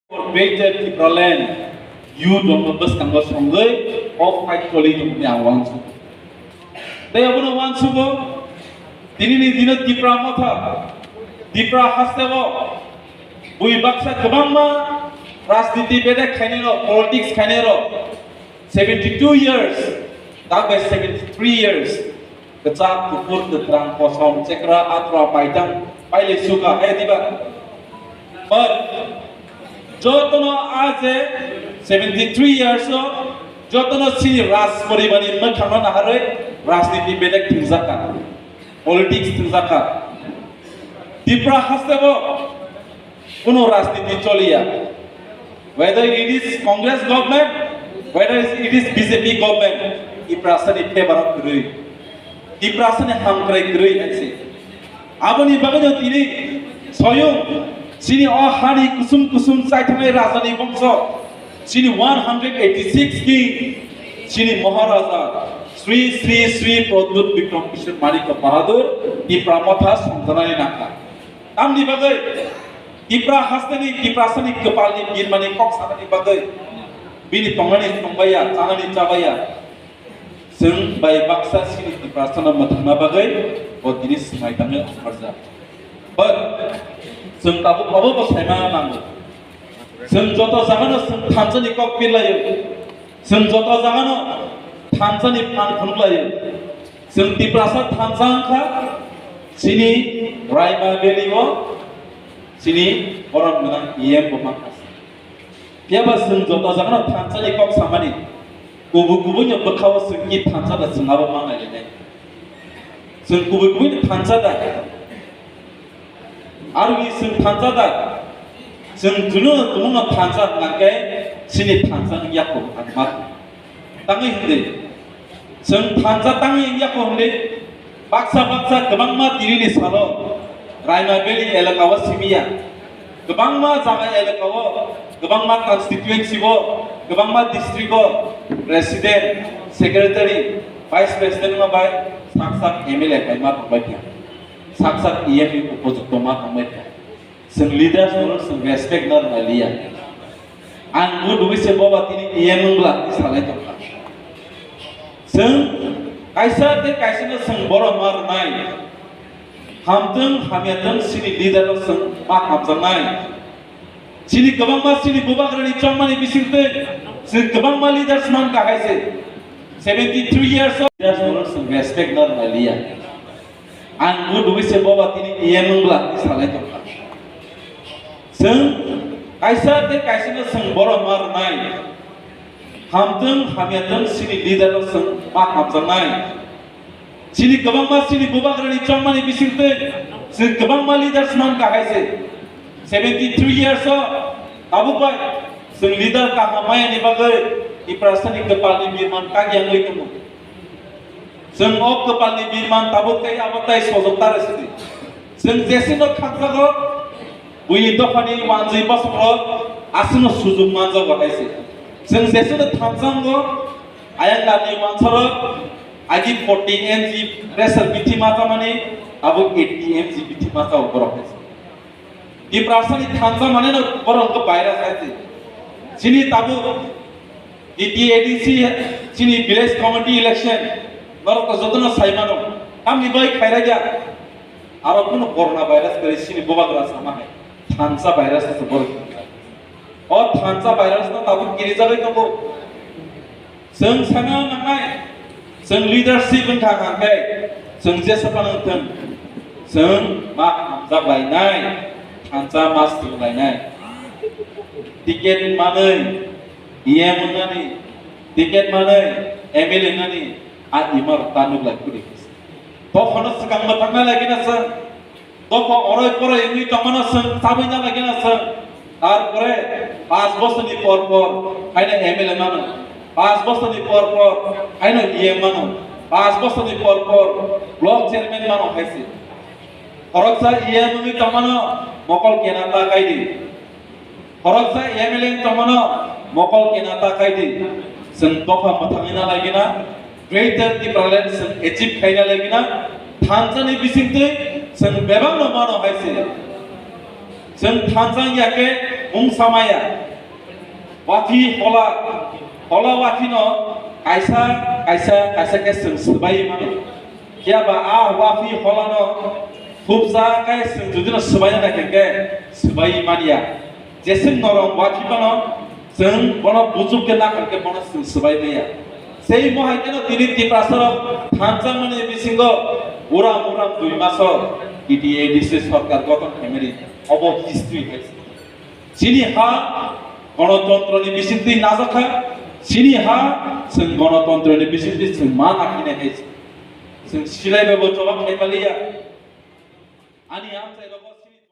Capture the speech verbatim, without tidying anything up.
Greater Tipraland youth rokno bwskango songwi o fight choli tongmani ang uansugo. Tei abono uansugo, tinini dino Tipra Motha, Tipra hasteo bui baksa kwbangma rajniti bedek khainai rok, politics khainai rok, seventy two years, tak bai seventy three years, kwchak, kuphur, kwkhrang, kosom, chekra, atra, maitang, pailai suka, hai diba? But jotono a je seventy three years o jotono chini Raj poribani mwkhangno naharwi rajniti bedek thwngjakha, politics thwngjakha. Tipra hasteo kuno rajniti choliya. Whether it is Congress government, whether it is B J P government, Tiprasani favor o kwrwi, Tiprasani hamkrai kwrwi hai se. Aboni bagwino tini soyung chini o hani kusum kusum chaithangnai rajani bongso, chini one hundred eighty six king, chini Maharaja Sri Sri Sri Pradyut Bikram Kishore Manikya Bahadur Tipra Motha songjanani nangkha. Tamni bagwi Tipra hasteni, Tiprasani kwpalni birmani kok sanani bagwi bini tongnani tongbaiya, chanani chabaiya. Chwng bai baksa sini Tiprasano mwthangna bagwi bo tini swmai tangwi ongkharjak. But chwng tabuk obo bo saimano nango. Chwng joto jagano chwng thansani kok birlaio. Chwng joto jagano thansani phan phunuk laio. Chwng Tiprasa thansa wngkha, chini Raima Valley o chini borom gwnang E M bo mankha. Phiya ba chwng joto jagano thansani kok samani, kubui kubui no bwkha o chwng ki thansa da chwng abo manai le nai. Chwng kubui kubui no thansa da. Arwi chwng thansa da, chwng chwngno tumungno thansa hwnkhe chini thansa wngya kho ang ma tangwi hwndwi. Chwng thansa tangwi wngya kho hwndwi baksa baksa kwbangma tinini salo Raima Valley elaka o simiya, kwbangma jaga elaka o, kwbangma constituency o, kwbangma district o president, secretary, vice president ma bai sak sak M L A bai ma tongbai kha. Sak sak E M ni upojukto ma tongbai kha. Chwng leaders no chwng respect no rwnai liya. Ang bo dugui se boba tini E M wngla tini salai tongkha. Chwng kaisa tei kaisa no chwng borom ma rwnai. Hamtwng hamyatwng chini leader no chwng ma hamjaknai. Chini kwbangma chini bubagrani chongmani bisingtwi chwng kwbangma leaders mankha hai se. Seventy three years o leaders no chwng respect no rwnai liya. Ang bo dugui se boba tini E M wngla tini salai tongkha. Chwng kaisa tei kaisa no chwng borom ma rwnai. Hamtwng hamyatwng chini leader no chwng ma hamjaknai. Chini kwbangma chini bubagrani chongmani bisingtwi chwng kwbangma leaders mankha hai se. Seventy three years o tabuk bai chwng leader kaham mayani bagwi Tiprasani kwpalni birman kagyangwi tongo. Chwng o kwpalni birman tabuk tei abo tai sojok ta rw sidi. Chwng jesino khakjago, buini dophani wanjwi bosongrok aswkno sujuk manjago hai se. Chwng jesino thansango, ayang darni wansarok agi forty M G pressure bithi machamani abo eighty M G bithi machao borok hai se. Tiprasani thansa maneno borok hwnkhe virus hai se. Chini tabuk T T A D C chini village committee election norok to jotono sai mano. Tamni bai khairagya. Aro kuno corona virus kwrwi chini bubagra sama hai. Thansa virus se borok. O thansa virus no tabuk kirijagwi tongo. Chwng sana nangnai, chwng leadership wngkha hwnkhe, chwng jesa phano wngthwng, chwng ma hamjak lainai, thansa ma swrwng lainai. Ticket manwi E M wngnani, ticket manwi M L A wngnani, a ima rok ta nuk lai kuri. Bokhorno swkang mwthangna lagina chwng. Dopha oroi poroi wngwi tongmano chwng chabwi na lagina chwng. Tarpore panch bosorni por por haino M L A mano, panch bosorni por por haino E M mano, panch bosorni por por block chairman mano hai se. Khoroksa E M wngwi tongmano mokol kena ta kaidi. Khoroksa M L A wng tongmano mokol kena ta khaidi. Chwng dopha mwthangwi na lagina, Greater Tipraland chwng achieve khaina lagina, thansani bisingtwi chwng bebakno mano hai se. Chwng thansa wngya khe Mung samaya, wathi hola, hola wathi no kaisa, kaisa, kaisa khe chwng swbai mano. Phiya ba a wathi hola no thupsa khe chwng jodi no swbai na khe, khe swbai manya. Jeswk norom wathi mano, chwng bono buchuk khe nakhar khe bono chwng swbai maya. Sei mohai khe no tini Tiprasa rok thansa mani bisingo uram uram dui maso T T A D C sorkar gothon khaimani obo history hai. Chini ha gonotontroni bisingtwi najakha, chini ha chwng gonotontroni bisingtwi chwng ma nakhine hai. Chwng silai bai bo jobab khai paliya. Ani amchai rogo